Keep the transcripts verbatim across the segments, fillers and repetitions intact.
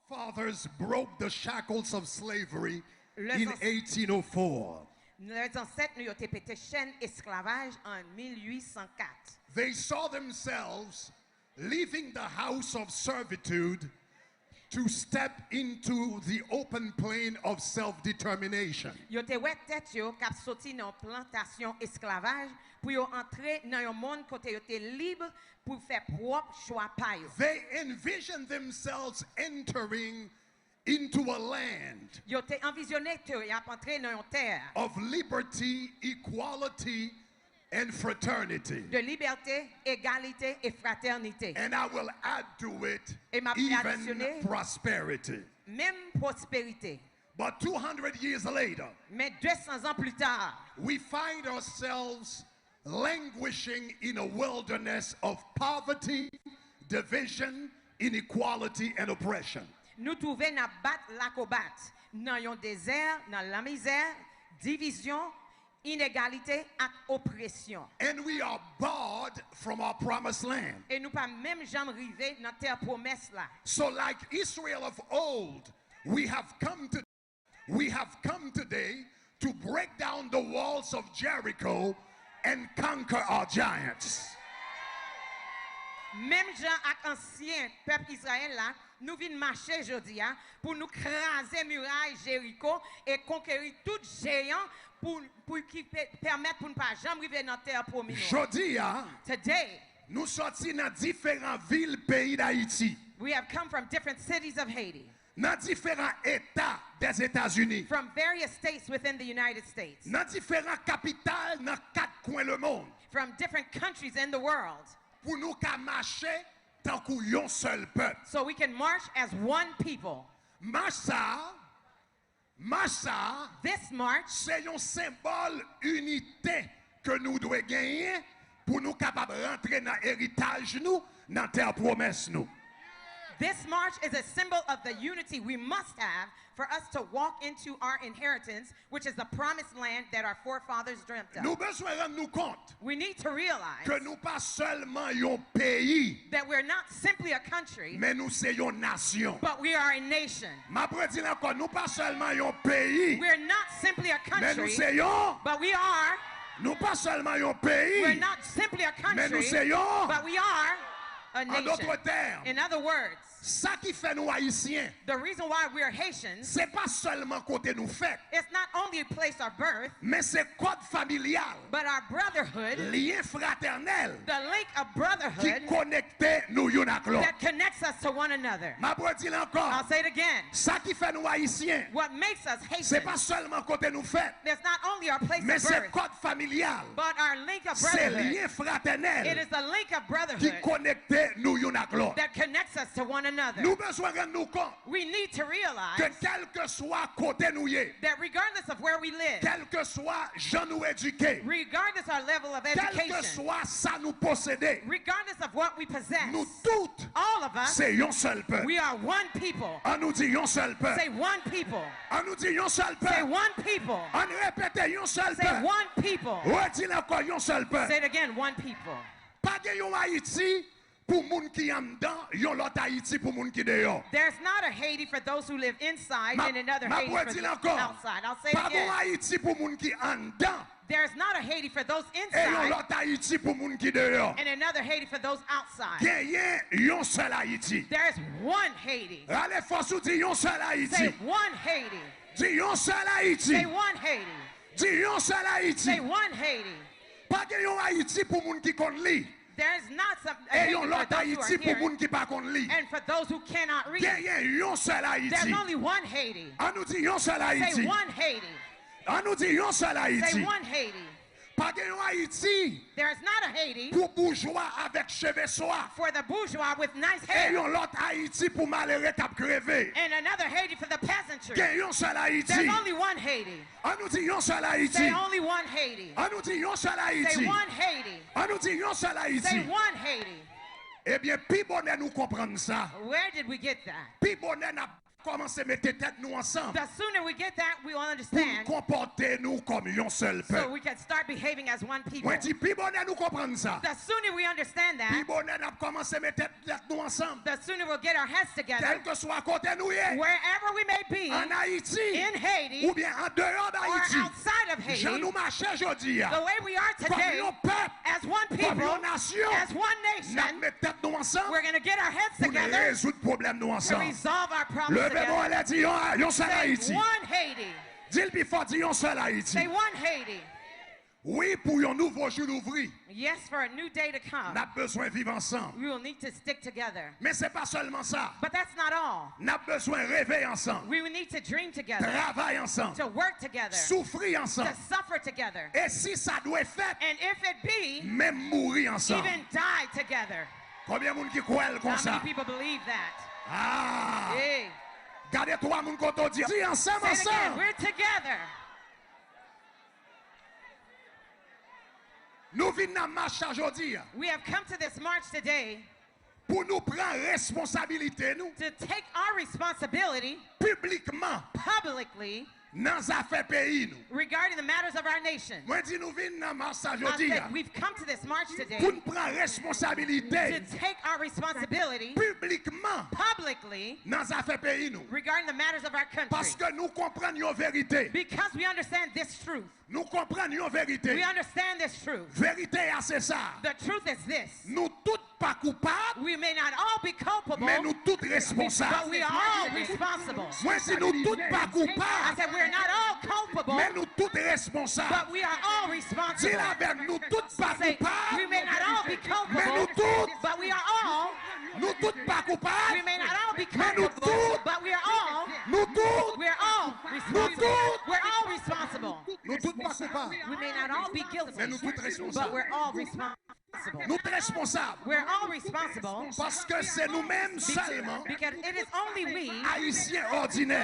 Fathers broke the shackles of slavery in Lèzans- eighteen oh four. Lèzansèt nou yo te pete chèn esklavaj an mil uit san kat. They saw themselves leaving the house of servitude to step into the open plain of self determination. Yo te wè tèt yo k ap soti nan plantasyon esklavaj pou yo antre nan yon monn kote yo te lib pou fè pwòp chwa pa yo. They envisioned themselves entering into a land Yo te anvizyone ke y ap antre nan yon tè of liberty, equality, and fraternity. de libète, egalite e fratènite, And I will add to it E m ap even adisyone- prosperity. Menm pwosperite. But two hundred years later, Men de san zan pli ta, we find ourselves languishing in a wilderness of poverty, division, inequality, and oppression. Nou twouve n ap bat lakobat nan yon dezè, nan lamizè, divizyon, inegalite ak opresyon. And we are barred from our promised land. E nou pa menm janm rive nan tè pwomès la. So, like Israel of old, we have come to we have come today to break down the walls of Jericho and conquer our giants. Menm jan ak ansyen pèp Izrayèl la, nou vin mache jodi a pou nou kraze miray Jeriko e konkeri tout jeyan pou, pou ki pe- pèmèt pou n pa janm rive nan tè pwomi nou. Jodi a, Today, nou soti nan diferan vil peyi Dayiti, we have come from different cities of Haiti, nan diferan eta Dèzetazini, from various states within the United States, nan diferan kapital nan kat kwen lemonn, from different countries in the world, pou nou ka mache tankou yon sèl pèp. so we can march as one people. Mach sa a, mach sa a, This march se yon senbòl inite ke nou dwe genyen pou nou kapab rantre nan eritaj nou, nan tè pwomès nou. This march is a symbol of the unity we must have for us to walk into our inheritance, which is the promised land that our forefathers dreamt of. Nou bezwen rann nou kont We need to realize ke nou pa sèlman yon peyi, that we're not simply a country, men nou se yon nasyon. but we are a nation. M ap redi l ankò, nou pa sèlman yon peyi, We're not simply a men nou country, se yon. but we are. Nou pa sèlman yon We're peyi, not simply a men nou country, se yon. but we are a An dòt nation. tèm, In other words, sa ki fè nou Ayisyen, the reason why we're Haitians se pa sèlman kote nou fèt, is not only a place of birth, men se kòd familyal, but our brotherhood, lyen fratènèl the link of ki brotherhood konekte nou youn ak lòt. that connects us to one another. M ap redi l ankò, I'll say it again. Sa ki fè nou Ayisyen, What makes us se pa Haitians sèlman kote nou fèt, is not only our place men of se birth, kòd familyal, but our link of se lyen brotherhood. It fratènèl is the link of ki brotherhood konekte nou youn ak lòt. that connects us to one another. Nou bezwen rann nou kont We need to ke realize kèlkeswa kote nou ye, that regardless of where we live, kèlkeswa jan nou edike, regardless our level of education, kèlkeswa sa nou posede, regardless of what we nou possess, tout all of us, se yon sèl pèp. We are one people. An nou di yon sèl pèp. Say one people. An nou di yon sèl Say pèp. One people. An repete yon sèl Say pèp. One people. Redi l ankò, yon sèl pèp. Say it again, one people. Pa gen yon Ayiti pou moun ki anndan, yon lòt Ayiti pou moun ki deyò. There's not a Haiti for those who live inside Ma- and another ma Haiti for pwedi the ankò. Outside. I'll say Pa it gen yon again. Ayiti pou moun ki anndan There's not a Haiti for those e yon inside lòt Ayiti pou moun ki deyò. And another Haiti for those outside. Genyen yon sèl Ayiti. There's one Haiti. Rale fòs ou di yon sèl Ayiti. Say one Haiti. Di yon sèl Ayiti. Say one Haiti. Di yon sèl Ayiti. Say one Haiti. Pa gen yon Ayiti pou moun ki konn li. There's not some a E Haiti yon for lòt those who are Ayiti pou hearing. Moun ki pa konn li. And for those who cannot read, Genyen yon sèl There's Ayiti. Only one Haiti. An nou di yon sèl Say Ayiti. One Haiti. An nou di yon sèl Say Ayiti. One Haiti. Pa gen yon Ayiti There's not a Haiti pou boujwa avèk cheve swa. For the bourgeois with nice E hair. Yon lòt Ayiti pou malere k ap kreve. And another Haiti for the peasantry. Gen yon sèl Ayiti. There's only one Haiti. An nou di yon sèl Ayiti. Say only one Haiti. An nou di yon sèl Ayiti. Say one Haiti. An nou di yon sèl Ayiti. Say one Haiti. Ebyen, pi bonè nou konprann sa. Where did we get that? Pi bonè n ap kòmanse mete tèt nou ansanm The sooner we get that, we will pou n understand. Konpòte nou kòm yon sèl So pèp. We can start behaving as one people. Mwen di pi bonè nou konprann sa, The sooner we understand pi that, bonè n ap kòmanse mete tèt nou ansanm. The sooner we'll get our heads together. Kèlkeswa kote nou ye, Wherever we may be, ann Ayiti in Haiti, oubyen andeyò or d Ayiti, outside of jan Haiti, nou mache jodi a, the way we are kòm today, yon pèp, as one kòm people, yon nasyon, as one n ap nation, met tèt nou ansanm we're going to get our heads pou n together rezoud pwoblèm nou to ansanm. Resolve our problems Leve men w together. Anlè, di yon, yon sèl Say Ayiti. One Haiti. Di l pi fò, di yon sèl Ayiti. Say one Haiti. Wi, pou yon nouvo jou louvri, Yes, for a new day to come. N ap bezwen viv ansanm. We will need to stick together. Men se pa sèlman sa. But that's not all. N ap bezwen reve ansanm, We will need to dream together, travay ansanm, to work together, soufri to ansanm, suffer together, e si sa dwe fèt, and if it be, menm mouri ansanm. Even die together. Konbyen moun ki kwè l How konsa? Many people believe that? Ah! Hey, Gade twa moun kote w di, di ansanm, say it again. Ansanm. We're together. Nou vin nan mach sa jodi a We have come to this march today pou nou pran responsabilite nou to take our responsibility piblikman publicly nan zafè peyi nou. Regarding the matters of our nation. Mwen di nou vin nan mach sa I jodi said a we've come to this march today pou n pran to responsabilite take our responsibility piblikman publicly nan zafè peyi nou. Regarding the matters of our country. Paske nou konprann yon verite. Because we understand this truth. Nou konprann yon verite. We understand this truth. Verite a se sa. The truth is this. Nou tout pa koupab, We may not all be culpable, men nou tout but responsab. We are all responsible. Mwen di nou tout pa I koupab, said we're not all culpable, men nou tout responsab. But we are all Di l responsible. avè m, nou tout pa Say, koupab, we may not all be men nou culpable, tout, but we are all. Nou tout pa koupab, We may not all be men nou culpable, tout, but we are all. Nou tout, We're all nou responsible. tout, We're all responsible. Nou tout pa koupab, We may not all be guilty, men nou tout but responsab. We're all responsible. Nou t responsab. We're all responsible Paske se nou menm sèlman, because it is only we, Ayisyen òdinè,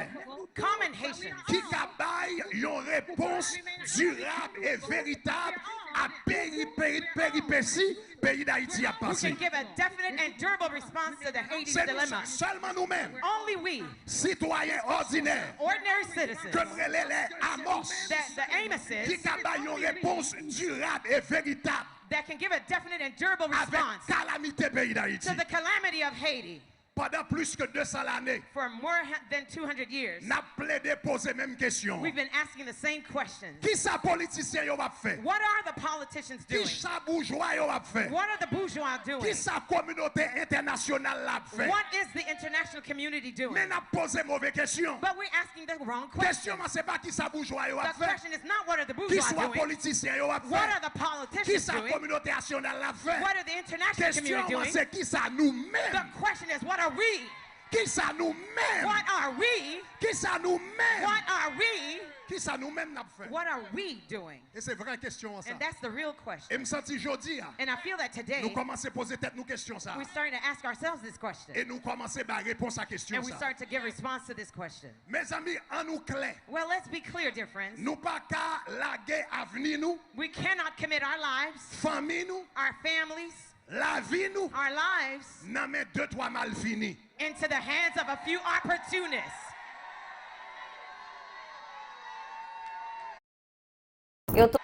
common Haitians, ki ka bay yon repons dirab e veritab a peri, peri, peripesi peyi Dayiti ap who pase. Can give a definite and durable response to the Haiti's Se nou dilemma. Sèlman nou menm, Only we, sitwayen òdinè, ordinary citizens, ke m rele lè Amos, that the Amoses, ki ka bay yon repons dirab e veritab that can give a definite and durable avèk response kalamite peyi Dayiti. To the calamity of Haiti. Pandan plis ke de san lane, For more ha- than two hundred years, n ap plede poze menm kesyon. We've been asking the same questions. Kisa politisyen yo ap fè? What are the politicians doing? Kisa boujwa yo ap fè? What are the bourgeois doing? Kisa kominote entènasyonal la ap fè? What is the international community doing? Men n ap poze move kesyon. But we're asking the wrong question. Kesyon an se pa kisa boujwa yo The ap fè. Question is not what are the bourgeois Kisa doing? Politisyen yo ap What fè? Are the politicians Kisa doing? Kominote entènasyonal la ap fè? What are the international community Kesyon an doing? Se kisa nou The menm? Question is what are we? Kisa nou menm? What are we? Kisa nou menm? What are we? Kisa nou menm n ap fè? What are we doing? E se vrè kesyon an sa. And that's the real question. E m santi jodi a, And I feel that today nou kòmanse poze tèt nou kesyon sa. We're starting to ask ourselves this question. E nou kòmanse bay repons a kesyon And we sa. Start to give response to this question. Mezanmi, an nou klè. Well, let's be clear, dear friends. Nou pa ka lage avni nou, We cannot commit our lives, fanmi nou, our families, lavi nou our lives nan men de twa malfini. Into the hands of a few opportunists. Yo tou-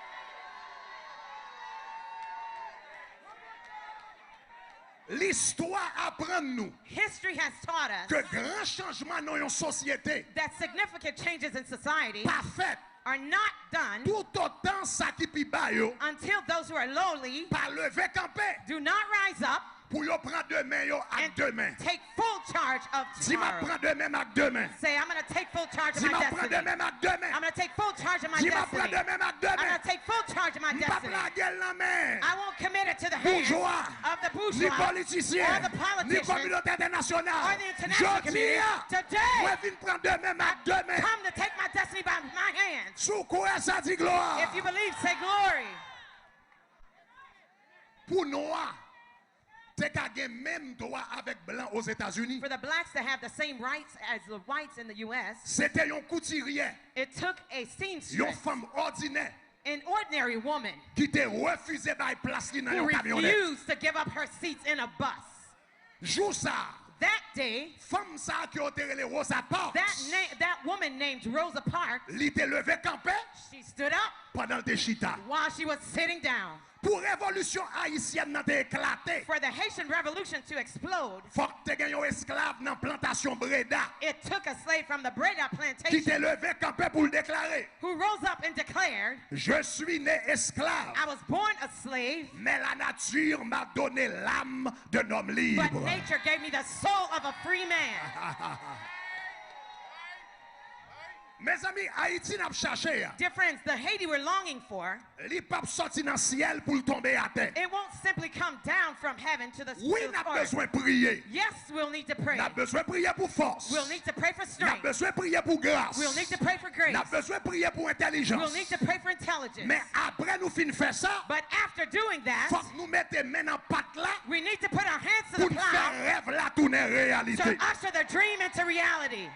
Listwa aprann nou History has taught us ke gran chanjman nan yon sosyete that significant changes in society pa fèt are not done toutotan sa ki pi ba yo until those who are lowly pa leve kanpe do not rise up pou yo pran demen yo ak and demen. Take full charge of Di m ap tomorrow. Pran demen m ak demen. Say, I'm going to take full charge of Di my m ap pran destiny. Demen m ak demen. I'm going to take full charge of my Di m ap pran destiny. Demen m ak I'm demen. Going to take full charge of my M p ap destiny. Lage l nan men I won't commit it to the hands boujwa, of the ni bourgeois politisyen, or the ni politician kominote entènasyonal. Or the international Jodi community. A, Today, mwen vin pran demen m ak demen. Come to take my destiny by my hands. Si w kwè sa, di glwa. If you believe, say glory. Pou nwa te ka gen menm dwa avèk blan Ozetazini. For the blacks to have the same rights as the whites in the U S, Se te yon koutiryè, it took a yon seamstress, fanm òdinè, an ordinary woman, ki te refize bay plas li nan who yon kamyonèt. Refused to give up her seats in a bus. Jou sa a, That day, fanm sa a ke yo te rele Rosa Parks, that, na- that woman named Rosa Parks, li te leve kanpe she stood up pandan l te chita. While she was sitting down. Pou revolisyon ayisyèn nan te eklate, For the Haitian Revolution to explode, fòk te gen yon esklav nan plantasyon Breda it took a slave from the Breda ki plantation te leve kanpe pou l deklare, who rose up and declared, Je suis né esclave, I was born a slave, mais la nature m'a donné l'âme d'un homme but libre. Nature gave me the soul of a free man. Mezanmi, Ayiti n ap chache a, Dear friends, the Haiti we're longing for, li p ap sòti nan syèl pou l tonbe atè. It won't simply come down from heaven to the Wi, to n ap earth. Bezwen priye. Yes, we'll need to pray. N ap bezwen priye pou fòs. We'll need to pray for N ap strength. Bezwen priye pou gras. We'll need to pray for grace. N ap bezwen priye pou entèlijans. We'll need to pray for intelligence. Men apre nou fin fè sa, But after doing that, fòk nou mete men nan pat la we need to put our hands to pou the n fè plow rèv la tounen to reyalite. Usher the dream into reality.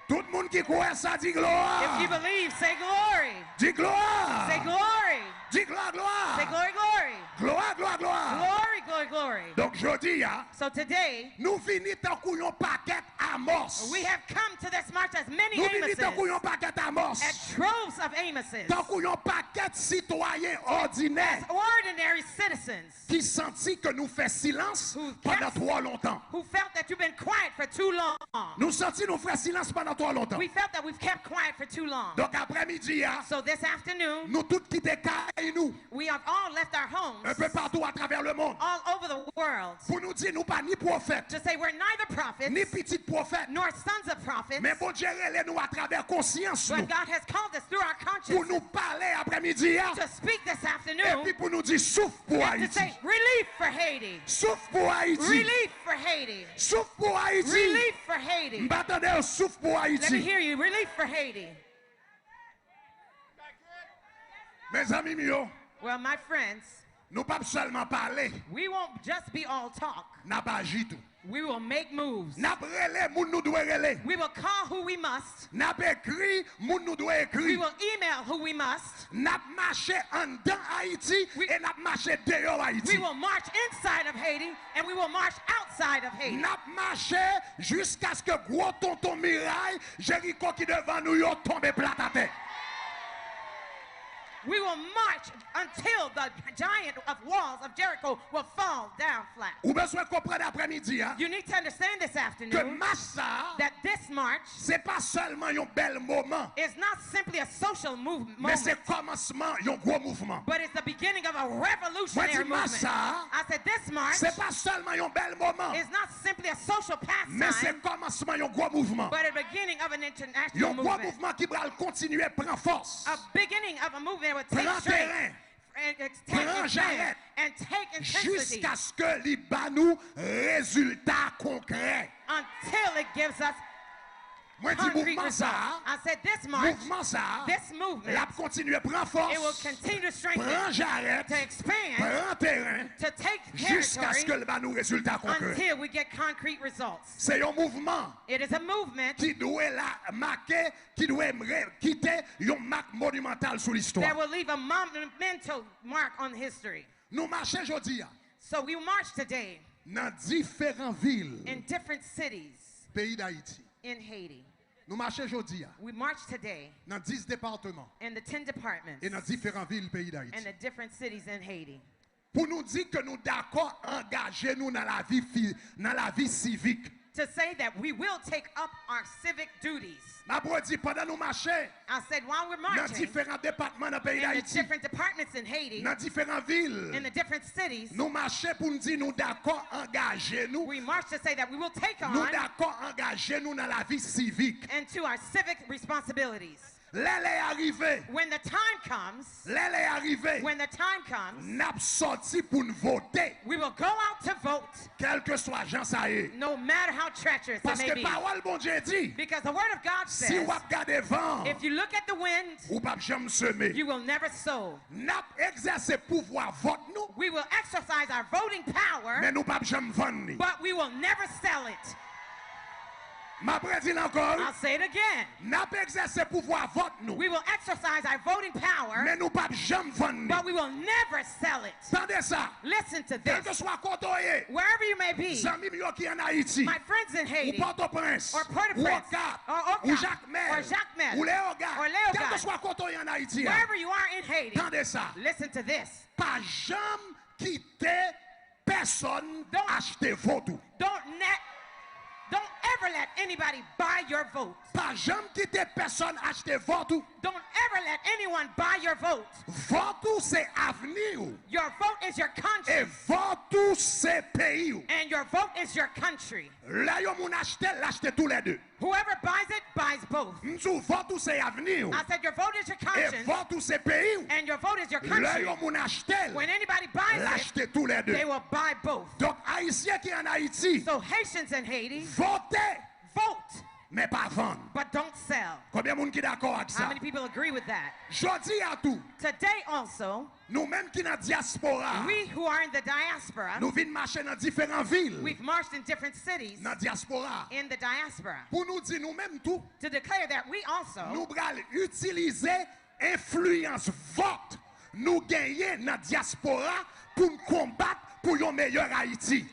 Tout moun ki kwè sa, di glwa. If you believe, say glory. Di glwa. Say glory. Di glwa, glwa. Say glory, glory. Glwa, glwa, glwa. Glory, glory, glory. Donk, jodi a, So today, nou vini tankou yon pakèt Amos. We have come to this march as many Nou vini Amoses. Tankou yon pakèt Amos. As droves of Amoses. Tankou yon pakèt sitwayen òdinè As ordinary citizens. Ki santi ke nou fè silans Who pandan kept- twò lontan. Who felt that you've been quiet for too long. Nou santi nou fè silans pandan twò lontan. We felt that we've kept quiet for too long. Donk, aprèmidi a, So this afternoon, nou tout kite kay nou we have all left our homes enpe patou atravè lemonn all over the world pou nou di nou pa ni pwofèt, to say we're neither prophets ni pitit pwofèt, nor sons of prophets, men Bondye rele nou atravè konsyans but nou God has called us through our pou nou conscience pale aprèmidi a. To speak this afternoon Epi pou nou di souf pou and to Ayiti. Say relief for Haiti. Souf pou Ayiti. Relief for Haiti. Souf pou Ayiti. Relief for Haiti. M pa tande yo souf pou Let me Ayiti. Hear you. Relief for Haiti. Mezanmi m yo, Well, my friends, nou p ap sèlman pale, we won't just be all talk. N ap aji tou. We will make moves. N ap rele moun nou dwe rele. We will call who we must. N ap ekri moun nou dwe ekri. We will email who we must. N ap mache anndan Ayiti We- e n ap mache deyò We Ayiti. Will march inside of Haiti and we will march outside of Haiti. N ap mache jiskaske gwo tonton miray Jeriko ki devan nou yo tonbe plat atè. We will march until the giant of walls of Jericho will fall down flat. Ou bezwen konprann aprèmidi a You need to understand this ke afternoon mach sa a that this march se pa sèlman yon bèl moman, is not simply a social movement, men se kòmansman yon gwo mouvman. But it's the beginning of a Mwen revolutionary di mach movement. Sa a I said this march se pa sèlman yon bèl moman, is not simply a social men se pastime, kòmansman yon gwo mouvman. But a beginning of an international Yon gwo movement. Mouvman ki pral kontinye pran fòs, A beginning of a movement that will take pran strength teren, and it's taking pran jarèt, and take intensity jiskaske li ba nou rezilta konkrè. Until it gives us Mwen di concrete mouvman sa results. a, I said this march, mouvman sa a, this movement, l ap kontinye pran fòs, it will continue to strengthen, pran jarèt, to expand, pran teren, to take jiskaske territory l ba nou rezilta konkrè. Until we get concrete results. Se yon mouvman It is a movement ki dwe la make, ki dwe re- kite yon mak monimantal sou listwa. That will leave a monumental mark on history. Nou mache jodi a So we march today nan diferan vil in different cities peyi Dayiti. In Haiti. Nou mache jodi a We march today nan dis depatman in the ten departments e nan diferan vil peyi Dayiti. And the different cities in Haiti. Pou nou di ke nou dakò angaje nou nan lavi fi, nan lavi sivik. To say that we will take up our civic duties. M ap redi, pandan nou mache I said while we're nan marching diferan depatman nan peyi in the Dayiti, different departments in Haiti, nan diferan vil, in the different cities, nou mache pou n di nou dakò angaje nou. We march to say that we will take Nou on dakò angaje nou nan lavi sivik. And to our civic responsibilities. Lè lè a rive, When the time comes, lè lè a rive, when the time comes, n ap sòti pou n vote. We will go out to vote. Kèlkeswa jan sa ye. No matter how treacherous it may Paske be. Pawòl Bondye di, Because the word of God si says, w ap gade van an, If you look at the wind, ou p ap janm seme. You will never sow. N ap egzèse pouvwa vòt nou, We will exercise our voting power, men nou p ap janm vann li. But we will never sell it. M ap redi l ankò, wi. I'll say it again. N ap egzèse pouvwa vòt nou. We will exercise our voting power, Men nou p ap janm vann li. But we will never sell it. Tande sa. Listen to this. Kèlkeswa kote w ye. Wherever you may be, Zanmi m yo ki ann Ayiti. My friends in Haiti, Ou Pòtoprens. Or Port-au-Prince, Ou Okap. Or Okap, Ou Jakmèl. Or Jacmel, Ou Leyogàn. Or Leyogàn. Kèlkeswa kote w ye ann Ayiti a. Wherever you are in Haiti, Tande sa. Listen to this. Pa janm kite pèsonn Don't achte vòt ou. Don't net, don't ever let anybody buy your vote. Pa janm kite pèsonn achte vòt ou. Don't ever let anyone buy your vote. Vòt ou se avni w. Your vote is your conscience. E vòt ou se peyi w. And your vote is your country. Lè yon moun achte l, l achte toulède. Whoever buys it, buys both. M di w, vòt ou se avni w. I said your vote is your conscience. E vòt ou se peyi w. And your vote is your country. Lè yon moun achte l, When anybody buys it, l achte toulède. They will buy both. Donk, Ayisyen ki ann Ayiti, So Haitians in Haiti, vote, vote, men pa vann. But don't sell. Konbyen moun ki dakò ak sa? How many people agree with that? Jodi a tou, Today also, Nou menm ki nan dyaspora, We who are in the diaspora, nou vin mache nan diferan vil we've marched in different cities nan dyaspora. In the diaspora Pou nou di nou menm tou, to declare that we also nou pral itilize enfliyans vòt nou genyen nan dyaspora pou n konbat pou yon meyè Ayiti.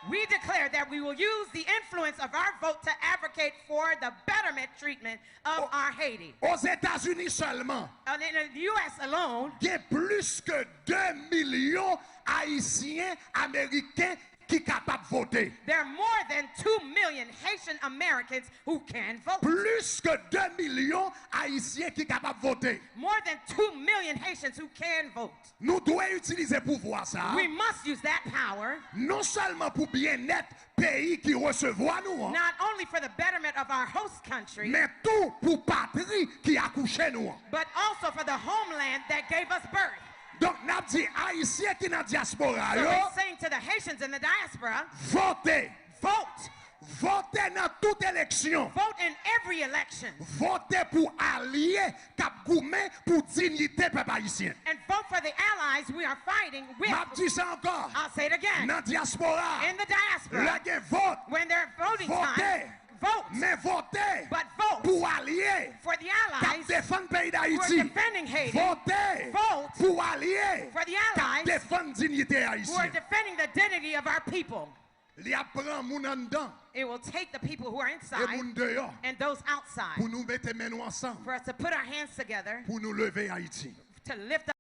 We declare that we will use the influence of our vote to advocate for the betterment treatment of our Haiti. Ozetazini sèlman, And in the U S alone, gen plis ke de milyon Ayisyen Ameriken ki kapab vote. There are more than two million Haitian Americans who can vote. Plis ke de milyon Ayisyen ki kapab vote. More than two million Haitians who can vote. Nou dwe itilize pouvwa sa a, We must use that power non sèlman pou byennèt peyi ki resevwa nou an, not only for the betterment of our host country, men tou pou patri ki akouche nou an. But also for the homeland that gave us birth. Donk, n ap di Ayisyen ki nan dyaspora So yo, we're saying to the Haitians in the diaspora, vote! Vote! Vote nan tout eleksyon! Vote in every election. Vote pou alye k ap goumen pou diyite pèp ayisyen. And vote for the allies we are fighting with. M ap di sa ankò. I'll say it again. Nan dyaspora, In the diaspora, lè gen vòt, when there are voting vote, time, vote. Men vote But vote pou alye for the k ap allies defann peyi who are Dayiti. Defending Haiti. Vote Vote pou alye for the k ap allies defann diyite who are ayisyen. Defending the dignity of our people. Li ap pran moun anndan It will take the people who are e inside moun deyò and those outside pou nou mete men nou ansanm for us to put our hands together pou nou leve Ayiti. To lift